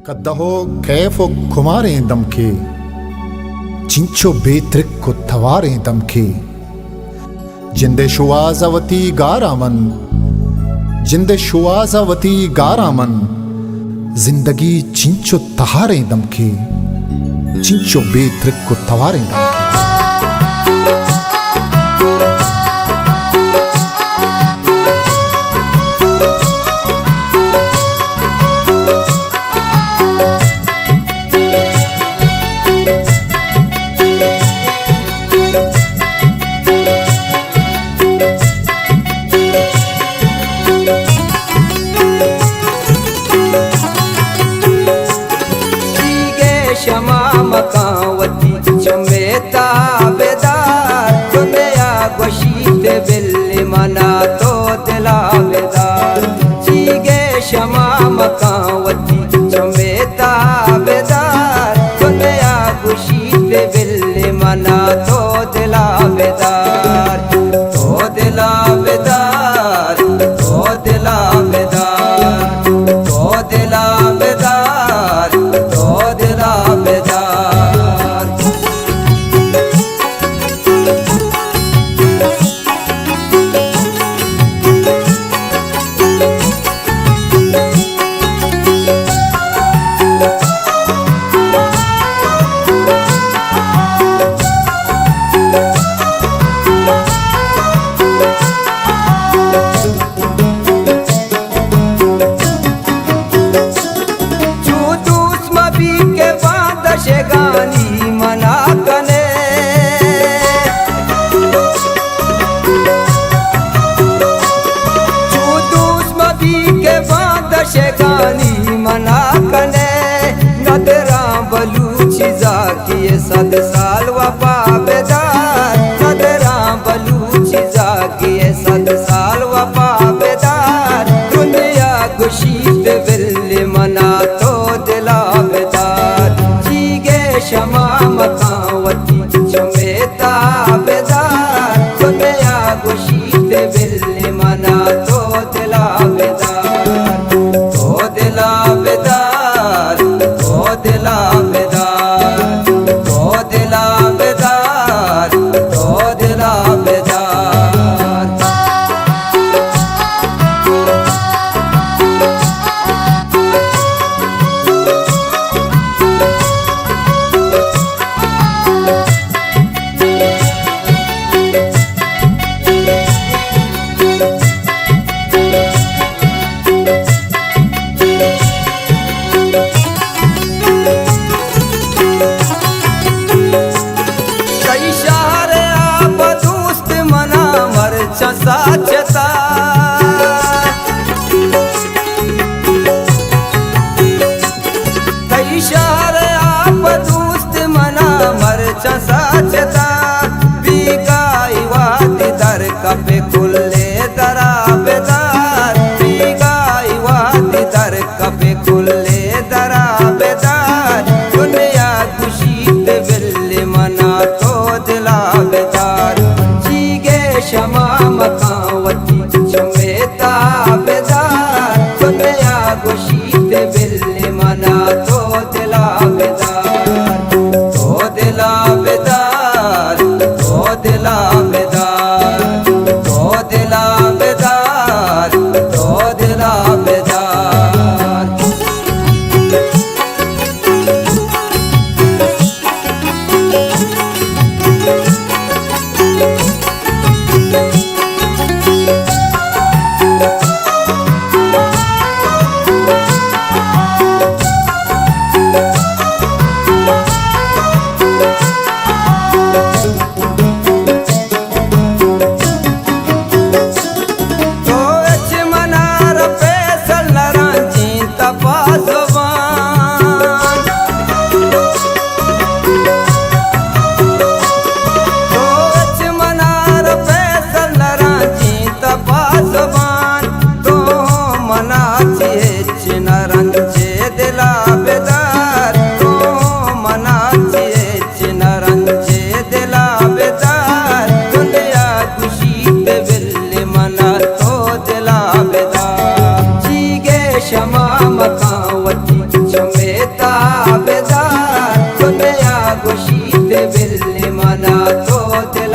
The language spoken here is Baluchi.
قدح ءُ کیف ءُ کماریں دمکے، چنچو بے ترک ءُ تواریں دمکے۔ جند ءِ شوہاز ءَ وتی گاراں من، جند ءِ شوہاز ءَ وتی گاراں من، زندگی چنچو تہاریں دمکے، چنچو بے ترک ءُ تواریں دمکے۔ دیگہ شما مکاں وتی چمے تابدار، دنیا گوشیت بل منا تو دلا بدار۔ چیگے شما مکاں وتی چمے تابدار، دنیا گوشیت بل منا تو دلا بدار۔ تو دلا بدار، تو دلا بدار، تو دلا بدار، تو دلا بدار۔ چو دوست مبی کہ باندشگانی منا کنے، چو دوست مبی کہ باندشگانی منا کنے، ندراں بلوچی زاکی صد سال وفا بدار، ندراں بلوچی زاکی صد سال وفا بدار۔ دنیا گوشیت بل منا تو دلا بدار۔ چیگے شما مکاں وتی چمے تابدار۔ دنیا گوشیت بل منا تو دلا بدار۔ تو دلا بدار، تو دلا بدار، تو دلا بدار، تو دلا بدار۔ تئی شہر ءَ پہ دوست منا مرچاں ساچتا۔ تئی شہر ءَ پہ دوست منا مرچاں ساچتا۔ بیگاہی وہدی در کپے کلے درا بدار، بیگاہی وہدی در کپے کلے درا بدار۔ دنیا گوشیت بل منا تو دلا بدار۔ چیگے شما مکاں وتی چمے تابدار۔ دنیا گوشیت بل منا تو دلا بدار۔ تو دلا بدار، تو دلا بدار، تو دلا بدار، تو دلا بدار۔ بلی منا تو دل